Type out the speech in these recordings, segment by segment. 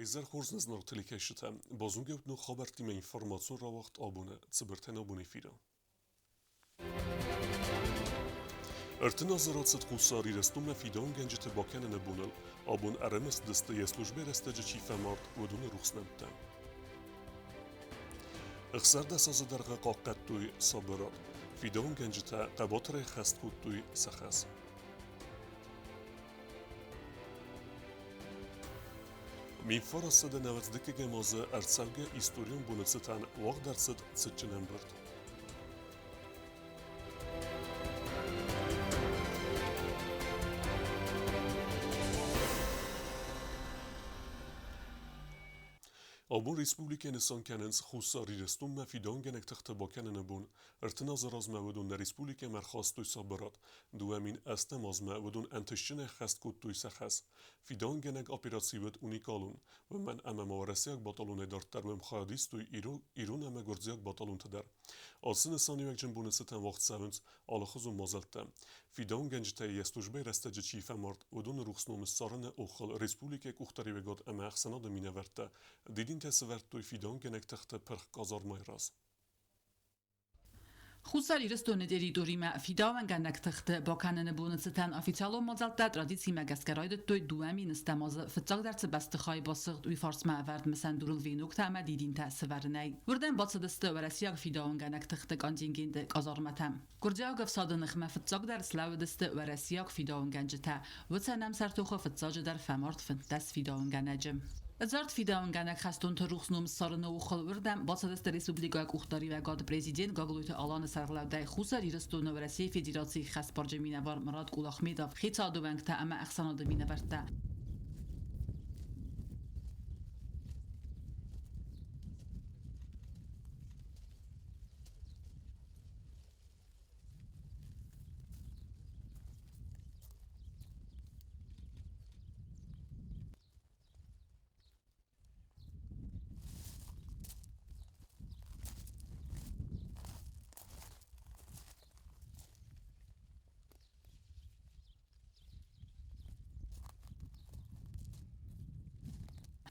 Изӕр хорз нӕ зынаргъ телекӕсджытӕ! Базонгӕут ног хабӕрттимӕ информацион рауагъд абоны цыбыртӕн абон эфиры. 30 азы рацыд Хуссар Ирыстонмӕ фидауынгӕнджыты бакӕныны боныл. Абон ӕрымысыдысты йӕ службӕйы рӕстӕджы чи фӕмард, уыдоны рухс нӕмттӕ. 16 азы дӕргъы хъахъхъӕдтой сабырад. Фидауынгӕнджытӕ хъӕбатырӕй хӕст кодтой сӕ хӕс. 1995 азы ӕрцӕугӕ историон боны цытӕн уагъд ӕрцыд цытджын ӕмбырд. Абон республикӕйы нысан кӕнынц Хуссар Ирыстонмӕ фидауынгӕнӕг тыхтӕ бакӕныны бон. 30 азы размӕ уыдон нӕ республикӕмӕ ӕрхастой сабырад. 2008 азмӕ уыдон ӕнтыстджынӕй ӕххӕст кодтой сӕ хӕс. Фидауынгӕнӕг операци уыд уникалон, уымӕн ӕмӕ ма уӕрӕсейаг батальонӕй дарддӕр уым хайад истой ирон ӕмӕ гуырдзиаг батальонтӕ дӕр. Ацы нысаниуӕгджын боны цытӕн уагъд цӕуынц алыхуызон мадзӕлттӕ. Фидауынгӕнджытӕй йӕ службӕйы рӕстӕджы чи фӕмард, уыдоны рухс ном ссарыны охыл республикӕйы къухдариуӕгад ӕмӕ ӕхсӕнады минӕвӕрттӕ дидинтӕ сӕвӕрдтой фидауынгӕнӕг тыхты пырх къазармайы раз. Хуссар Ирыстоны территоримӕ фидауӕнгӕнӕг тыхты бакӕныны боны цытӕн официалон мадзӕлттӕ традицимӕ гӕсгӕ райдыдтой 2000 азы фыццагдӕр цы бӕстыхай басыгъд, уый фарсмӕ ӕвӕрд мысӕн дурыл веноктӕ ӕмӕ дидинтӕ сӕвӕрынӕй. Уырдӕм бацыдысты уӕрӕсейаг фидауынгӕнӕг тыхты контингенты къазарматӕм. Гуырдзиаг ӕфсады ныхмӕ фыццагдӕр слӕууыдысты уӕрӕсейаг фидауынгӕнджытӕ. Уыцы ӕнӕмсӕртохы фыццаджыдӕр фӕмард 15 фидауынгӕнӕджы. Ӕдзард фидауынгӕнӕг хӕстонты рухс ном ссарыны охыл уырдӕм бацыдысты республикӕйы къухдариуӕгады президент Гаглойты Аланы сӕргълӕудӕй Хуссар Ирыстоны Уӕрӕсейы Федерацийы хӕстбарджын минӕвар Мурат Кулахметов, хицауады уӕнгтӕ ӕмӕ ӕхсӕнады минӕвӕрттӕ.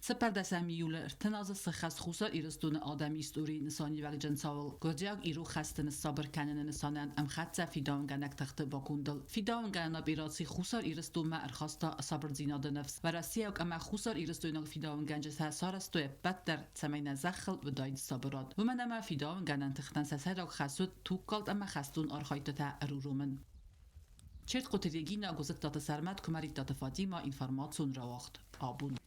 Цыппӕрдӕсӕм июлы 30 азы сыххӕст Хуссар Ирыстоны адӕмы историйы нысаниуӕгджын цауыл гуырдзиаг ирон хӕсты ныссабыр кӕныны нысанӕн ӕмхӕццӕ фидауынгӕнӕг тыхты бакондыл. Фидауынгӕнӕн операци Хуссар Ирыстонмӕ ӕрхаста сабырдзинады ныфс. Уӕрӕсейаг ӕмӕ хуссарирыстойнаг фидауынгӕнджытӕ сарӕзтой ӕппӕт дӕр, цӕмӕй нӕ зӕххыл уыдаид сабырад. Уымӕн ӕмӕ фидауынгӕнӕн тыхтӕн сӕ сӕйраг хӕс уыд тугкалд ӕмӕ хӕстон архайдтытӕ ӕруромын. Чертхъоты Регина, Гуызыттаты Сӕрмӕт, Куымӕридтаты Фатимӕ, информацион рауагъд. Абон.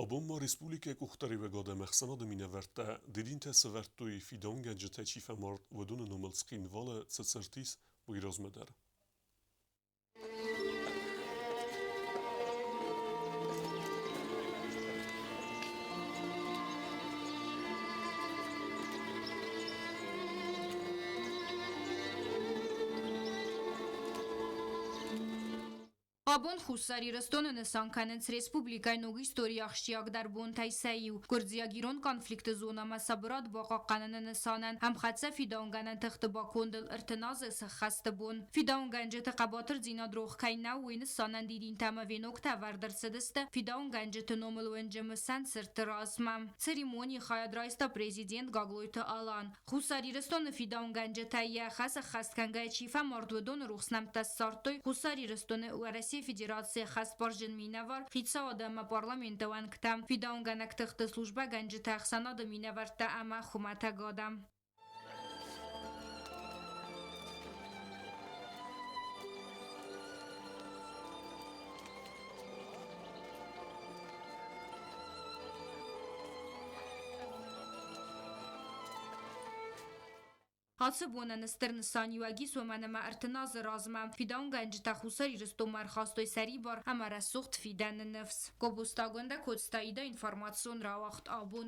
Абон ма республикӕйы къухдариуӕгад ӕмӕ ӕхсӕнады минӕвӕрттӕ дидинтӕ сӕвӕрдтой фидауынгӕнджытӕ чи фӕмард, уыдоны номыл Цхинвалы цы цырт ис, уый размӕ дӕр. Абон Хуссар Ирыстоны нысан кӕнынц республикӕйы ног историйы ахсджиагдӕр бонтӕй сӕ иу. Гуырдзиаг-ирон конфликты зонӕмӕ сабырад бахъахъхъӕныны нысанӕн ӕмхӕццӕ фидауынгӕнӕн тыхты бакондыл 30 азы сӕххӕсты бон. Фидауынгӕнджыты хъӕбатырдзинад рох кӕй нӕу, уый нысанӕн дидинтӕ ӕмӕ веноктӕ ӕвӕрд ӕрцыдысты фидауынгӕнджыты номыл уынджы мысӕн цырты размӕ. Церемонийы хайад райста президент Гаглойты Алан. Хуссар Ирыстоны фидауынгӕнджытӕ йӕ хӕс ӕххӕст кӕнгӕйӕ чи фӕмард, уыдоны рухс нӕмттӕ ссардтой Хуссар Ирыстоны Уӕрӕсейы Федерацийы хӕстбарджын минӕвар, хицауады ӕмӕ парламенты уӕнгтӕ, фидауынгӕнӕг тыхты службӕгӕнджытӕ, ӕхсӕнады минӕвӕрттӕ ӕмӕ хуымӕтӕг адӕм. Ацы бонӕн стыр нысаниуӕг ис, уымӕн ӕмӕ 30 азы размӕ фидауынгӕнджытӕ Хуссар Ирыстонмӕ ӕрхастой сӕрибар ӕмӕ рӕсугъд фидӕны ныфс. Гобозтагондӕ Коцтаида информацион рауагъд абон.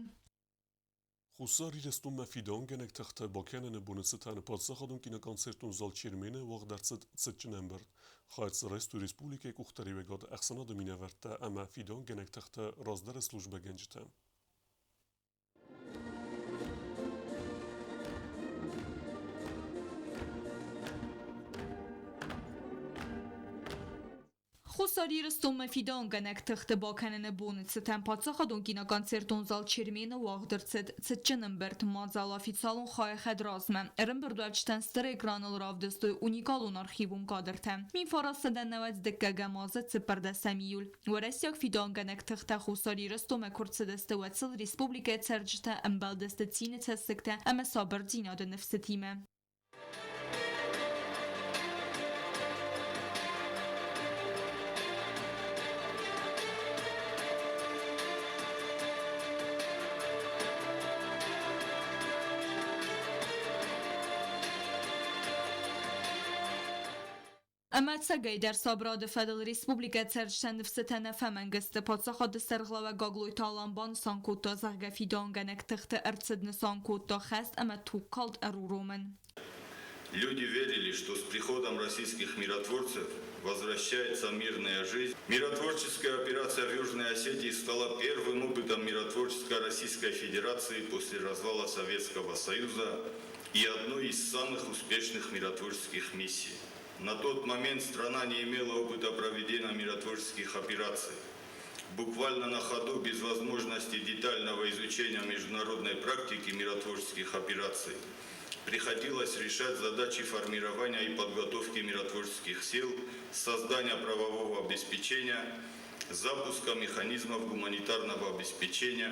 Хуссар Ирыстонмӕ фидауынгӕнӕг тыхтӕ бакӕныны боны цытӕн паддзахадон киноконцертон зал Чермен-ы уагъд ӕрцыд цытджын ӕмбырд. Хайад дзы райстой республикӕйы къухдариуӕгады ӕхсӕнады минӕвӕрттӕ ӕмӕ фидауынгӕнӕг тыхты раздӕры службӕгӕнджытӕ. Хуссар Ирыстонмӕ фидауынгӕнӕг тыхты бакӕныны боны цытӕн паддзахадон киноконцертон зал Чермен-ы уагъд ӕрцыд цытджын ӕмбырд. Мадзалы официалон хайы хӕдразмӕ ӕрӕмбырдуӕвджытӕн стыр экраныл равдыстой уникалон архивон кадртӕ. 1990 дыккӕгӕм азы 14 июль уӕрӕсейаг фидауынгӕнӕг тыхтӕ Хуссар Ирыстонмӕ куы рцыдысты, уӕд сыл республикӕйы цӕрджытӕ ӕмбӕлдысты цины цӕссыгтӕ ӕмӕ сабырдзинады ныфсытимӕ. Ӕмӕ ӕцӕгӕйдӕр сабырады фӕдыл республикӕ цӕрджытӕн ныфсытӕ нӕ фӕмӕнг сты. Паддзахады сӕргълӕууӕг Гаглойты Алан банысан кодта, зӕгъгӕ, фидауынгӕнӕг тыхты ӕрцыд нысан кодта хӕст ӕмӕ тугкалд ӕруромын. Люди верили, что с приходом российских миротворцев возвращается мирная жизнь. Миротворческая операция в Южной Осетии стала первым опытом миротворческой Российской Федерации после развала Советского Союза и одной из самых успешных миротворческих миссий. На тот момент страна не имела опыта проведения миротворческих операций. Буквально на ходу, без возможности детального изучения международной практики миротворческих операций, приходилось решать задачи формирования и подготовки миротворческих сил, создания правового обеспечения, запуска механизмов гуманитарного обеспечения,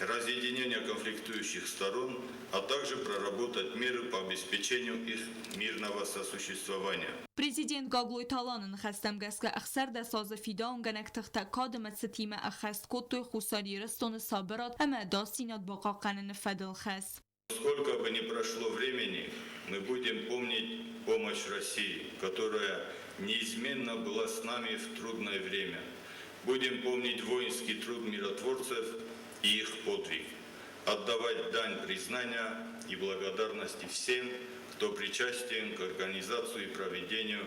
разъединения конфликтующих сторон, а также проработать меры по обеспечению их мирного сосуществования. Президент Гаглойты Аланы ныхӕстӕм гӕсгӕ 16 азы фидауынгӕнӕг тыхтӕ кад ӕмӕ цытимӕ ӕххӕст кодтой Хуссар Ирыстоны сабырад ӕмӕ ӕдасдзинад бахъахъхъӕныны фӕдыл хӕс. Сколько бы ни прошло времени, мы будем помнить помощь России, которая неизменно была с нами в трудное время. Будем помнить воинский труд миротворцев и их подвиг. Отдавать дань признания и благодарности всем, кто причастен к организации и проведению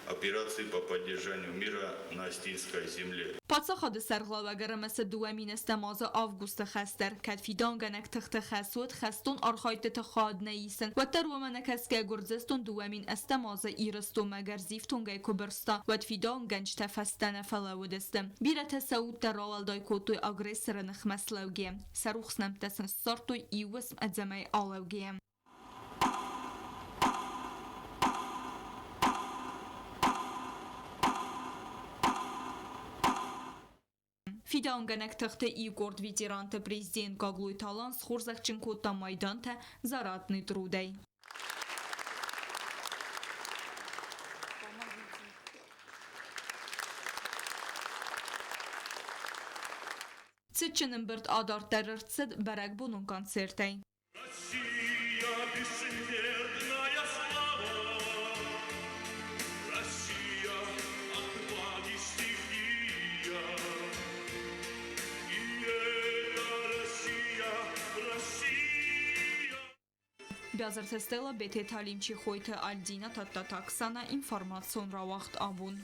операции по поддержанию мира на Осетинской земле. Паддзахады сӕргълӕууӕг ӕрымысыд 2008 азы августы хӕст дӕр. Кӕд фидауынгӕнӕг тыхты хӕс уыд хӕстон архайдтыты хайад нӕ исын, уӕддӕр уымӕ нӕ кӕсгӕ Гуырдзыстон 2008 азы Ирыстонмӕ гӕрзифтонгӕй куы бырста, уӕд фидауынгӕнджытӕ фӕстӕ нӕ фӕлӕууыдысты. Бирӕтӕ сӕ удтӕ рауӕлдай кодтой агрессоры ныхмӕ слӕугӕйӕ. Сӕ рухс нӕмттӕ сын ссардтой иу уысм ӕдзӕмӕй алӕугӕйӕ. Фидауынгӕнӕг тыхты иу къорд ветеранты президент Гаглойты Алан схорзӕхджын кодта майдантӕ «За ратный труд»-ӕй. Цытджын ӕмбырд адарддӕр ӕрцыд бӕрӕгбонон концертӕй. Россия бессмертная слава, Россия отваги стихия. И это Россия, Россия. Бязырты Стелла, Бететы Алим, Чехойты Альдина, Тадтаты Оксана, информацион рауагъд «Абон».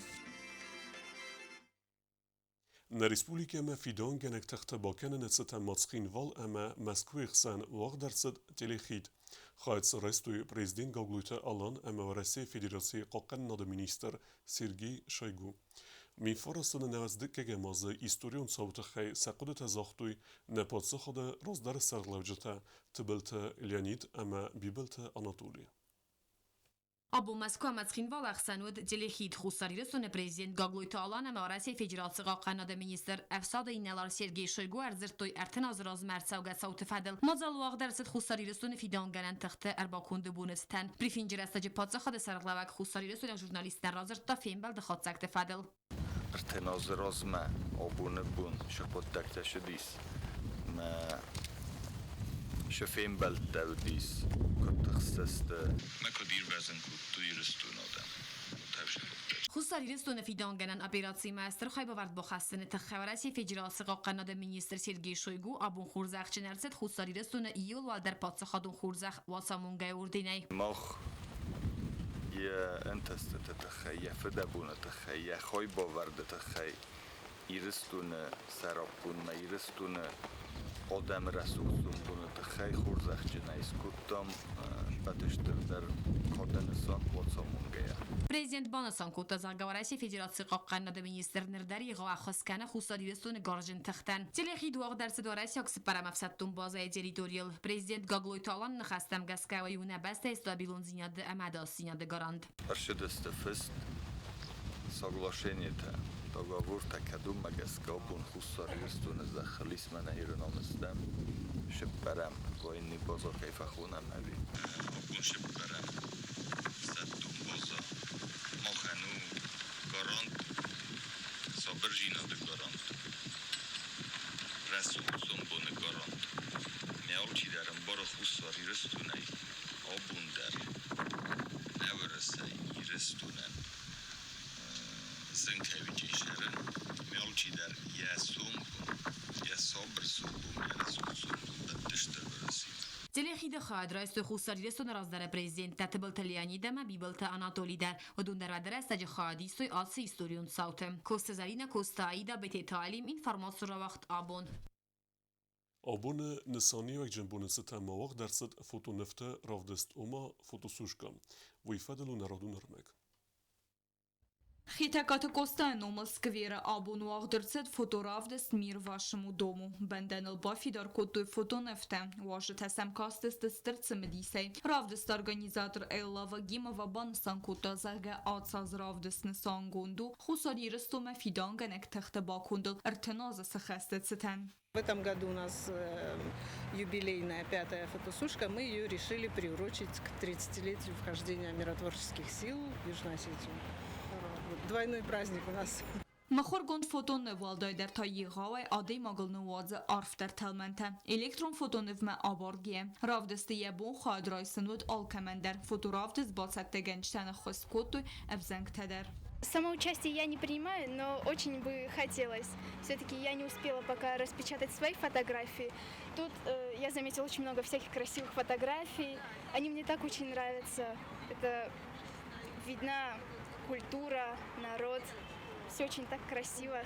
Нӕ республикӕмӕ фидауынгӕнӕг тыхтӕ бакӕныны цытӕн ма Цхинвал ӕмӕ Мӕскуыйы хсӕн уагъд ӕрцыд телехид. Хайад дзы райстой президент Гаглойты Алан ӕмӕ Уӕрӕсейы Федерацийы хъахъхъӕнынады министр Сергей Шойгу. Минфарасы 92-ӕм азы историон цауы тыххӕй сӕ хъуыдытӕ загътой нӕ паддзахады раздӕры сӕргълӕуджытӕ Тыбылты Леонид ӕмӕ Бибылты Анатоли. Абон Мӕскуы ӕмӕ Цхинвалы ӕхсӕн уыд телехид. Хуссар Ирыстоны президент Гаглойты Алан ӕмӕ Уӕрӕсейы Федерацийы хъахъхъӕнады министр ӕфсады инӕлар Сергей Шойгу ӕрдзырдтой 30 азы размӕ ӕрцӕугӕ цауты фӕдыл. Мадзал уагъд ӕрцыд Хуссар Ирыстоны фидауынгӕнӕн тыхты ӕрбаконды боны цытӕн. Брифинджы рӕстӕджы паддзахады сӕргълӕууӕг Хуссар Ирыстойнаг журналисттӕн радзырдта фембӕлды хатдзӕгты фӕдыл. 30 азы размӕ абоны бон цы хъуыддӕгтӕ цыдис мӕ цы фембӕлдтӕ уыдис, куыд тыхстысты. Мӕ куыд ирвӕзын кодтой Ирыстоны адӕм тӕвзӕрдтӕ. Хуссар Ирыстоны фидауынгӕнӕн операцимӕ стыр хайбавӕрд бахӕссыны тыххӕй Уӕрӕсейы Федерацийы хъахъхъӕнады министр Сергей Шойгу абон хорзӕхджын ӕрцыд Хуссар Ирыстоны иууыл уӕлдӕр паддзахадон хорзӕх Уацамонгӕйы орденӕй. Мах йӕ ӕнтыстыты тыххӕй, йӕ фыдӕбоны тыххӕй, йӕ хайбавӕрды тыххӕй Ирыстоны сӕраппондмӕ, Ирыстоны адӕмы рӕсугъд сомбоны тыххӕй хорзӕхджынӕй скодтам. Ӕппӕты стырдӕр кады нысан Уацамонгӕйӕ. Президент банысан кодта, зӕгъгӕ, Уӕрӕсейы Федерацийы хъахъхъӕнынады министр ныр дӕр егъау ӕххуыс кӕны Хуссар Ирыстоны гарзджын тыхтӕн. Телехид уагъд ӕрцыд уӕрӕсейаг цыппӕрӕм ӕфсӕддон базӕйы территорийыл. Президент Гаглойты Аланы ныхӕстӕм гӕсгӕ уый у нӕ бӕстӕйы стабилондзинады ӕмӕ ӕдасдзинады гарант. Ӕрцыдысты фыст соглашениетӕ, договортӕ, кӕдонмӕ гӕсгӕ абон Хуссар Ирыстоны зӕххыл ис мӕнӕ ирон стӕм сыппӕрӕм военный база кӕй фӕхонӕм ӕви? Абон сыппӕрӕм ӕфсӕддон база махӕн у гарант, сабырдзинады гарант, рӕсугъд сомбоны гарант. Мӕ алчидӕр ӕмбары Хуссар Ирыстонӕй абон дӕр нӕ Уӕрӕсейы Ирыстонӕн зын кӕй уыдис ӕрын, мӕ алчидӕр йӕ сомбон, йӕ сабыр сомбон, йӕ рӕсугъд сомбон дӕтты Стыр Уӕрӕсемӕ. Телехиды хайад райстой Хуссар Ирыстоны раздӕры президенттӕ Тыбылты Леонид ӕмӕ Бибылты Анатоли дӕр. Уыдон дӕр уӕды рӕстӕджы хайад истой ацы историон цауты. Коцты Зӕринӕ, Коцты Аида, Бететы Алим, информацион рауагъд абон. Абоны нысаниуӕгджын боны цытӕн ма уагъд ӕрцыд фотонывты равдыст, ома фотосушка. Уый фӕдыл у народон ӕрмӕг. Хетӕгкаты Къостайы номыл скверы абон уагъд ӕрцыд фоторавдыст «Мир вашему дому». Бӕндӕныл бафидар кодтой фотонывтӕ. Уазджытӕ сӕм кастысты стыр цымыдисӕй. Равдысты организатор Элла Вагимова банысан кодта, зӕгъгӕ, ацы аз равдыст нысангонд у Хуссар Ирыстонмӕ фидауынгӕнӕг тыхты бакондыл 30 азы цы хӕсты цытӕн. В этом году у нас юбилейная пятая фотосушка. Мы ее решили приурочить к 30-летию вхождения миротворческих сил в Южную Осетию. Вот, двойной праздник у нас. Мыхуыргонд фотоныв уӕлдайдӕр та егъауӕй адӕймагыл ныууадзы арфдӕр тӕлмӕнтӕ. Электрон фотонывмӕ абаргӕйӕ, равдысты йӕ бон хайад райсын уыд алкӕмӕн дӕр. Фоторавдыст бацӕттӕгӕнджытӕ ныххуыс кодтой ӕвзӕнгтӕ дӕр. Само участие я не принимаю, но очень бы хотелось. Все-таки я не успела пока распечатать свои фотографии. Тут я заметила очень много всяких красивых фотографий. Они мне так очень нравятся. Это видна культура, народ. Все очень так красиво.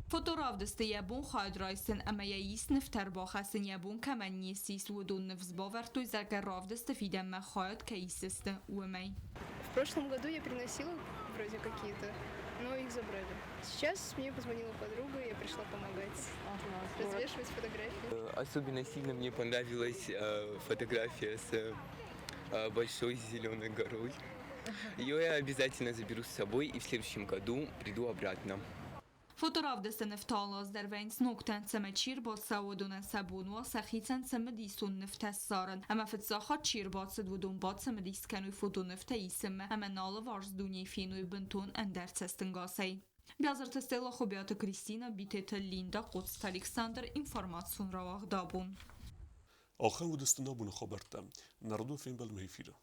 Фоторавдысты йӕ бон хайад райсын ӕмӕ йӕ ис нывтӕ ӕрбахӕссын йӕ бон кӕмӕн не ссис, уыдон ныфс бавӕрдтой, зӕгъгӕ, равдысты фидӕнмӕ хайад кӕй исдзысты, уымӕй. В прошлом году я приносила вроде какие-то, но их забрали. Сейчас мне позвонила подруга, я пришла помогать развешивать фотографии. Особенно сильно мне понравилась фотография с большой зеленой горой. Ее я обязательно заберу с собой и в следующем году приду обратно. Фоторавдысты нывтӕ алы вӕййынц ногтӕ, цӕмӕй чи ӕрбацӕуы, уыдонӕн сӕ бон уа сӕхицӕн цымыдисон нывтӕ ссарын. Ӕмӕ фыццаг хатт чи ӕрбацыд, уыдон бацымыдис кӕной фотонывтӕ исынмӕ ӕмӕ нӕ алыварс дунейы феной бынтон ӕндӕр цӕстӕнгасӕй. Биазырты Стелла, Хуыбиаты Кристина, Битеты Линда, Хъоцты Александр, информацион рауагъд абон. Ахӕм уыдысты нӕ абоны хабӕрттӕ. Народон фембӕлдмӕ эфиры.